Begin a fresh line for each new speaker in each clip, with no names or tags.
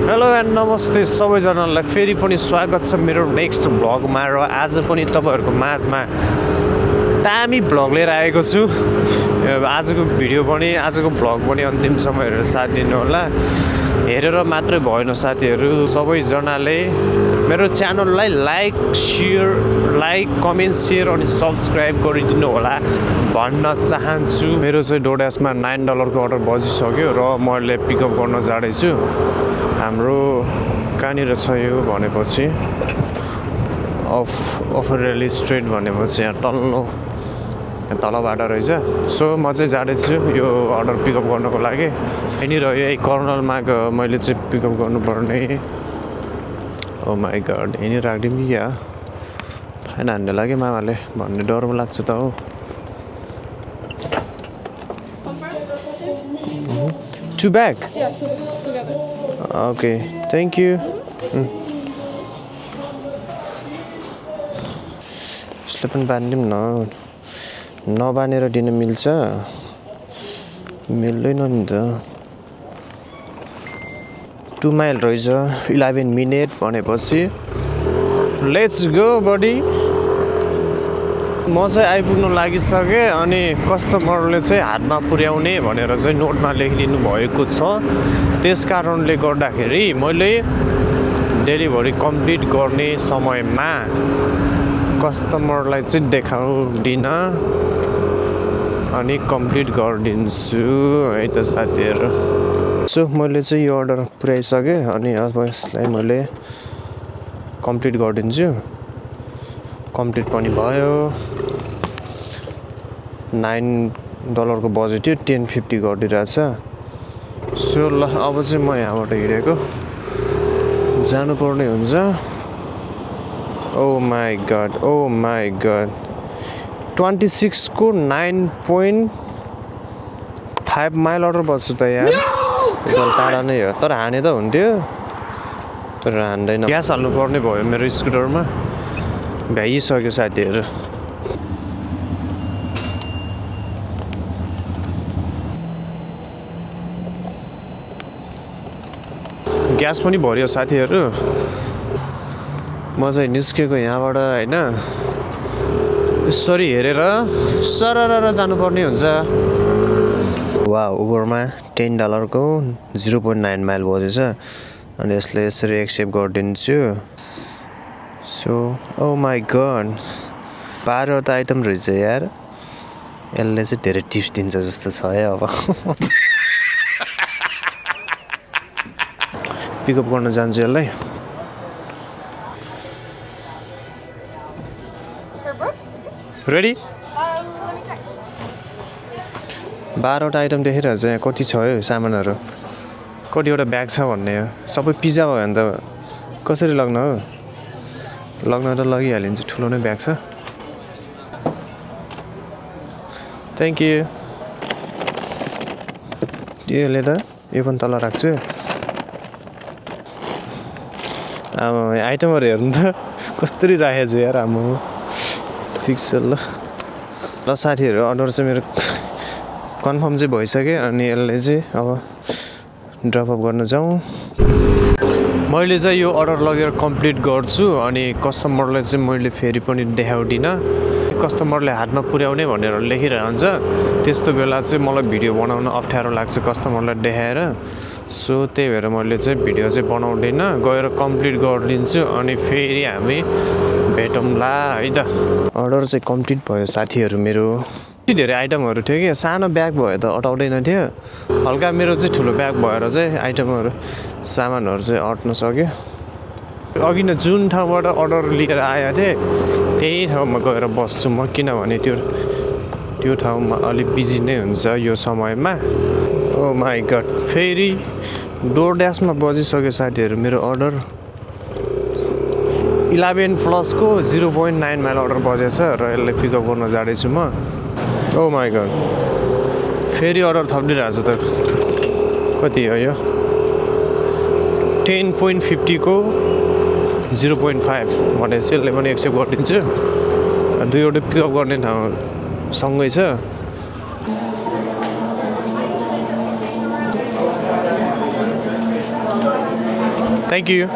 Hello and नमस्ते सबैजनालाई फेरि पनि स्वागत छ मेरो नेक्स्ट भ्लगमा र आज पनि तपाईहरुको माझमा दामी भ्लग लिएर आएको छु। आजको भ्लग पनि अन्तिमसम्म हेरेर साथ दिनु होला। हेरेर मात्रै भएन साथीहरु, सबैजनाले मेरो च्यानललाई लाइक कमेन्ट शेयर अनि सब्स्क्राइब गरिदिनु होला भन्न चाहन्छु। मेरो चाहिँ डोडासमा $9 को अर्डर बजिसक्यो र मैले पिकअप गर्न जाँदैछु। हाम्रो कहाँनिर छ यो भनेपछि अफरेली स्ट्रेट भनेपछि यहाँ तल बाटो रहेछ। सो म चाहिँ जाँदैछु यो अर्डर पिकअप गर्नको लागि। यहीँनिर यही कर्नलमा मैले चाहिँ पिकअप गर्नुपर्ने। ओ माई गड, यहीँनिर राखिदिउँ कि क्या फाइन हान्ने लाग्यो मामाले भन्ने डर पनि लाग्छ त हो। Two bag?
Yeah, together.
Okay, thank you. यसले पनि बाँधिदिउँ न, नबानेर दिन मिल्छ? मिल्दैन नि त। 2 माइल रहेछ, 11 मिनेट भनेपछि लेट्स गो बडी। म चाहिँ आइपुग्न लागिसकेँ अनि कस्टमरले चाहिँ हातमा पुर्याउने भनेर चाहिँ नोटमा लेखिदिनु भएको छ। त्यस कारणले गर्दाखेरि मैले डेलिभरी कम्प्लिट गर्ने समयमा कस्टमरलाई चाहिँ देखाउँदिन अनि कम्प्लिट गरिदिन्छु है त साथीहरु। सो मैले चाहिँ यो अर्डर पुर्याइसकेँ अनि अब यसलाई मैले कम्प्लिट गरिदिन्छु। कम्प्लिट पनि भयो। $9 को बजेट थियो, 1050 गरिदिरहेछ। सो ल अब चाहिँ म यहाँबाट हिँडेको जानुपर्ने हुन्छ। ओ माई गड 26 को 9.5 माइल अर्डर बज्छ त यार। एकदम टाढा नै हो, तर हाने त हुन्थ्यो तर हान्दैन। ग्यास हाल्नु पर्ने भयो मेरो स्कुटरमा, भ्याइसक्यो साथीहरु। ग्यास पनि भर्यो साथीहरु। म चाहिँ निस्केको यहाँबाट हैन, यसरी हेरेर सरर जानुपर्ने हुन्छ। वा, उबरमा $10 को 0.9 माइल बजेछ अनि यसले यसरी एक्सेप्ट गरिदिन्छु। सो ओ माई गड 12 वटा आइटम रहेछ यार। यसले चाहिँ धेरै टिप्स दिन्छ जस्तो छ है। अब पिकअप गर्न जान्छु यसलाई। रेडी? 12 वटा आइटम देखिरहेको छ यहाँ। कति छ है सामानहरू, कतिवटा ब्याग छ भन्ने हो। सबै पिज्जा भयो भने त कसरी लग्न हो? लग्न त लगिहालिन्छ, ठुलो नै ब्याग छ। Thank you. यसले त यो पनि तल राख्छु। अब आइटमहरू हेर्नु त कसरी राखेको छु यार। आमा ठिक छ ल साथीहरु, अर्डर चाहिँ मेरो कन्फर्म चाहिँ भइसक्यो अनि यसले चाहिँ अब ड्रप अफ गर्न जाउँ। मैले चाहिँ यो अर्डर लगेर कम्प्लिट गर्छु अनि कस्टमरलाई चाहिँ मैले फेरि पनि देखाउँदिन। कस्टमरले हातमा पुर्याउने भनेर लेखिरहन्छ, त्यस्तो बेला चाहिँ मलाई भिडियो बनाउन अप्ठ्यारो लाग्छ कस्टमरलाई देखाएर। सो त्यही भएर मैले चाहिँ भिडियो चाहिँ बनाउँदिन, गएर कम्प्लिट गरिदिन्छु अनि फेरि हामी भेटौँला है त। अर्डर चाहिँ कम्प्लिट भयो साथीहरु। मेरो यति धेरै आइटमहरू थियो कि सानो ब्याग भयो त अटाउँदैन थियो। हल्का मेरो चाहिँ ठुलो ब्याग भएर चाहिँ आइटमहरू सामानहरू चाहिँ अट्न सक्यो। अघि नै जुन ठाउँबाट अर्डर लिएर आएको थिएँ त्यही ठाउँमा गएर बस्छु म, किनभने त्यो ठाउँमा अलिक बिजी नै हुन्छ यो समयमा। ओ माई गड, फेरि डोरड्यासमा बजिसक्यो साथीहरु मेरो अर्डर। 11+ को 0.9 माइल अर्डर बजेछ र यसलाई पिकअप गर्न जाँदैछु म। ओ माई गड, फेरि अर्डर थपिरहेछ त। कति हो यो? 10.50 को 0.5 भनेपछि यसले पनि एक्सेप्ट गरिदिन्छु। दुईवटा पिकअप गर्ने ठाउँ सँगै छ। थ्याङ्क यू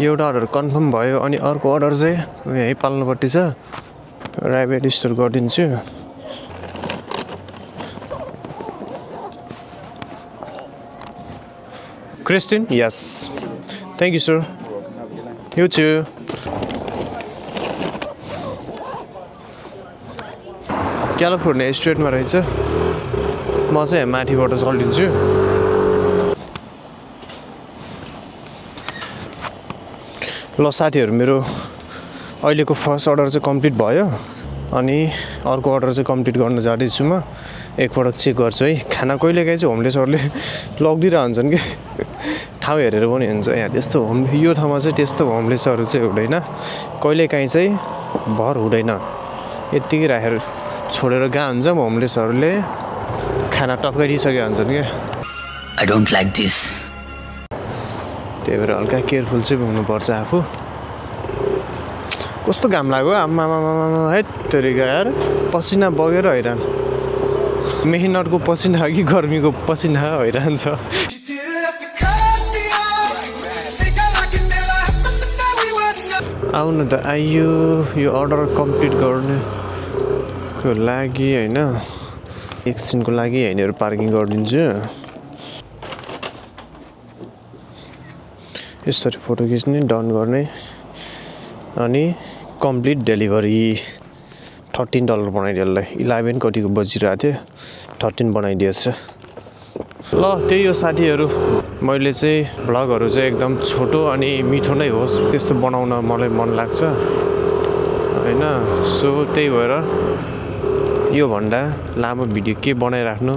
एउटा अर्डर कन्फर्म भयो अनि अर्को अर्डर चाहिँ यहीँ पाल्नुपर्ने छ राइट स्टोर गरिदिन्छु Christine yes thank you sir you too California स्टेटमा रहेछ म चाहिँ माथिबाट चल्दिन्छु ल साथीहरू मेरो अहिलेको फर्स्ट अर्डर चाहिँ कम्प्लिट भयो अनि अर्को अर्डर चाहिँ कम्प्लिट गर्न जाँदैछु म एकपटक चेक गर्छु है खाना कहिलेकाहीँ चाहिँ होमलेसहरूले लगिदिइरहन्छन् कि ठाउँ हेरेर पनि हुन्छ यहाँ त्यस्तो यो ठाउँमा चाहिँ त्यस्तो होमलेसहरू चाहिँ हुँदैन कहिलेकाहीँ चाहिँ भर हुँदैन यत्तिकै राखेर छोडेर गएको हुन्छ होमलेसहरूले खाना टक्काइदिइसकेका हुन्छन् क्या
I don't like this.
त्यही भएर हल्का केयरफुल चाहिँ हुनुपर्छ आफू कस्तो घाम लाग्यो आम्मा है तरिका यार पसिना बगेर हैरान मेहनतको पसिना कि गर्मीको पसिना हैरान छ आउनु त आइयो यो अर्डर कम्प्लिट गर्नुको लागि हैन एकछिनको लागि यहाँनिर पार्किङ गरिदिन्छु यसरी फोटो खिच्ने डन गर्ने अनि कम्प्लिट डेलिभरी $13 बनाइदियो यसलाई 11 कतिको बजिरहेको थियो 13 बनाइदिएछ ल त्यही हो साथीहरू मैले चाहिँ भ्लगहरू चाहिँ एकदम छोटो अनि मिठो नै होस् त्यस्तो बनाउन मलाई मन लाग्छ हैन सो त्यही भएर यो भन्दा लामो भिडियो के बनाइराख्नु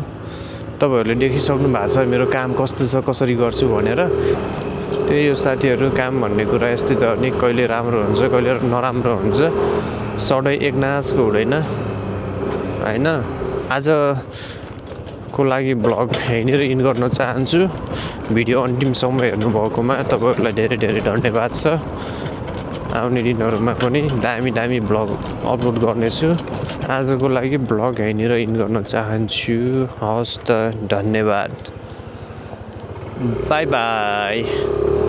तपाईहरुले देखिसक्नु भएको छ मेरो काम कस्तो छ कसरी गर्छु भनेर त्यही हो साथीहरू काम भन्ने कुरा यस्तै त नि कहिले राम्रो हुन्छ कहिले नराम्रो हुन्छ सधैँ एकनासको हुँदैन हैन आजको लागि ब्लग यहीँनिर इन गर्न चाहन्छु भिडियो अन्तिमसम्म हेर्नु भएकोमा तपाईहरुलाई धेरै धेरै धन्यवाद छ आउने दिनहरुमा पनि दामी ब्लग अपलोड गर्नेछु आजको लागि ब्लग यहीँनिर इन गर्न चाहन्छु हस् त धन्यवाद बाई बाई